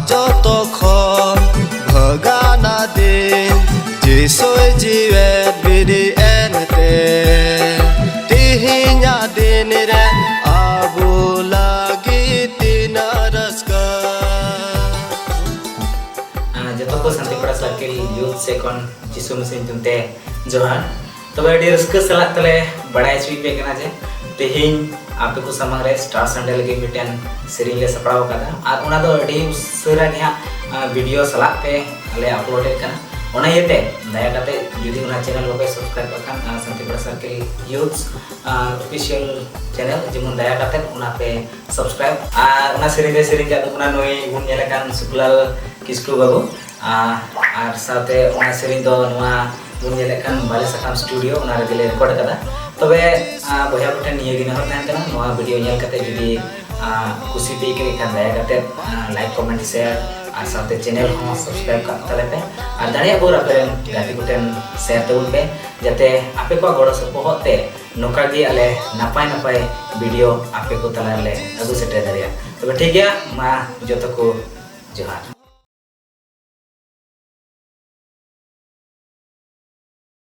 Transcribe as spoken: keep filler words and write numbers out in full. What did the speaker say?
ᱡᱚᱛᱚ ᱠᱷᱚᱱ ᱵᱷᱟᱹᱜᱟᱱᱟ ᱫᱤᱱ ᱡᱤᱥᱩᱭ ᱡᱤᱣᱮᱫ ᱵᱤᱨᱤᱫ ᱮᱱᱛᱮ, ᱛᱤᱦᱤᱧᱟᱜ ᱫᱤᱱ ᱨᱮ ᱟᱵᱚ ᱞᱟᱹᱜᱤᱫ ᱛᱤᱱᱟᱹᱜ ᱨᱟᱹᱥᱠᱟᱹ᱾ ᱟᱨ ᱡᱚᱛᱚ ᱠᱚ ᱥᱟᱱᱛᱤᱯᱟᱲᱟ ᱥᱟᱨᱠᱮᱞ ᱭᱩᱛᱷ ᱥᱮ ᱠᱷᱚᱱ ᱡᱤᱥᱩ ᱢᱟᱹᱥᱤ ᱧᱩᱛᱩᱢ ᱛᱮ ᱡᱚᱦᱟᱨ᱾ ᱛᱚᱵᱮ ᱟᱹᱰᱤ ᱨᱟᱹᱥᱠᱟᱹ ᱥᱟᱞᱟᱜ ᱛᱮᱞᱮ ᱵᱟᱲᱟᱭ ᱦᱚᱪᱚᱭᱮᱫ ᱯᱮ ᱠᱟᱱᱟ ᱡᱮ ᱛᱮᱦᱮᱧ ᱟᱯᱮ ᱠᱚ ᱥᱟᱢᱟᱝ ᱨᱮ ᱥᱴᱟᱨ ᱥᱟᱱᱰᱮ ᱞᱟᱹᱜᱤᱫ ᱢᱤᱫᱴᱮᱱ ᱥᱮᱨᱮᱧ ᱞᱮ ᱥᱟᱯᱲᱟᱣ ᱟᱠᱟᱫᱟ, ᱟᱨ ᱚᱱᱟ ᱫᱚ ᱟᱹᱰᱤ ᱩᱥᱟᱹᱨᱟ ᱜᱮ ᱦᱟᱸᱜ ᱵᱷᱤᱰᱤᱭᱳ ᱥᱟᱞᱟᱜ ᱯᱮ ᱞᱮ ᱟᱯᱞᱳᱰᱮᱫ ᱠᱟᱱᱟ᱾ ᱚᱱᱟ ᱤᱭᱟᱹᱛᱮ ᱫᱟᱭᱟ ᱠᱟᱛᱮ ᱡᱩᱫᱤ ᱚᱱᱟ ᱪᱮᱱᱮᱞ ᱵᱟᱯᱮ ᱥᱟᱵᱥᱠᱨᱟᱭᱤᱵ ᱟᱠᱟᱱ ᱥᱟᱱᱛᱤᱯᱟᱲᱟ ᱥᱟᱨᱠᱮᱞ ᱭᱩᱛᱷ ᱚᱯᱷᱤᱥᱤᱭᱟᱞ ᱪᱮᱱᱮᱞ, ᱡᱮᱢᱚᱱ ᱫᱟᱭᱟ ᱠᱟᱛᱮ ᱚᱱᱟ ᱯᱮ ᱥᱟᱵᱥᱠᱨᱟᱭᱤᱵ᱾ ᱟᱨ ᱚᱱᱟ ᱥᱮᱨᱮᱧ ᱨᱮ ᱥᱮᱨᱮᱧ ᱠᱟᱜ ᱛᱟᱵᱚᱱᱟ ᱱᱩᱭ ᱵᱚᱱ ᱧᱮᱞᱮ ᱠᱟᱱ ᱥᱩᱠᱞᱟᱞ ᱠᱤᱥᱠᱩ ᱵᱟᱹᱵᱩ᱾ ᱟᱨ ᱟᱨ ᱥᱟᱶᱛᱮ ᱚᱱᱟ ᱥᱮᱨᱮᱧ ᱫᱚ ᱱᱚᱣᱟ ᱵᱚᱱ ᱧᱮᱞᱮᱫ ᱠᱟᱱ ᱵᱟᱞᱮ ᱥᱟᱠᱟᱢ ᱥᱴᱩᱰᱤᱭᱳ, ᱚᱱᱟ ᱨᱮᱜᱮ ᱞᱮ ᱨᱮᱠᱚᱨᱰ ᱟᱠᱟᱫᱟ᱾ ᱛᱚᱵᱮ ᱟᱨ ᱵᱚᱭᱦᱟ ᱠᱚᱴᱷᱮᱱ ᱱᱤᱭᱟᱹ ᱜᱮ ᱱᱮᱦᱚᱨ ᱛᱟᱦᱮᱱ ᱠᱟᱱᱟ, ᱱᱚᱣᱟ ᱵᱷᱤᱰᱤᱭᱳ ᱧᱮᱞ ᱠᱟᱛᱮ ᱡᱩᱫᱤ ᱟᱨ ᱠᱩᱥᱤ ᱯᱮ ᱟᱹᱭᱠᱟᱹᱣ ᱠᱷᱟᱱ ᱫᱟᱭᱟ ᱠᱟᱛᱮ ᱞᱟᱭᱤᱠ, ᱠᱚᱢᱮᱱᱴ, ᱥᱮᱭᱟᱨ ᱟᱨ ᱥᱟᱶᱛᱮ ᱪᱮᱱᱮᱞ ᱦᱚᱸ ᱥᱟᱵᱥᱠᱨᱟᱭᱤᱵ ᱠᱟᱜ ᱛᱟᱞᱮ ᱯᱮ᱾ ᱟᱨ ᱫᱟᱲᱮᱭᱟᱜ ᱵᱷᱳᱨ ᱟᱯᱮ ᱨᱮᱱ ᱜᱟᱛᱮ ᱠᱚᱴᱷᱮᱱ ᱥᱮᱭᱟᱨ ᱛᱟᱵᱚᱱ ᱯᱮ, ᱡᱟᱛᱮ ᱟᱯᱮ ᱠᱚᱣᱟᱜ ᱜᱚᱲᱚ ᱥᱚᱯᱚᱦᱚᱫ ᱛᱮ ᱱᱚᱝᱠᱟ ᱜᱮ ᱟᱞᱮ ᱱᱟᱯᱟᱭ ᱱᱟᱯᱟᱭ ᱵᱷᱤᱰᱤᱭᱳ ᱟᱯᱮ ᱠᱚ ᱛᱟᱞᱟ ᱨᱮᱞᱮ ᱟᱹᱜᱩ ᱥᱮᱴᱮᱨ ᱫᱟᱲᱮᱭᱟᱜᱼᱟ᱾ ᱛᱚᱵᱮ ᱴᱷᱤᱠ ᱜᱮᱭᱟ, ᱢᱟ ᱡᱚᱛᱚ ᱠᱚ ᱡᱚᱦᱟᱨ᱾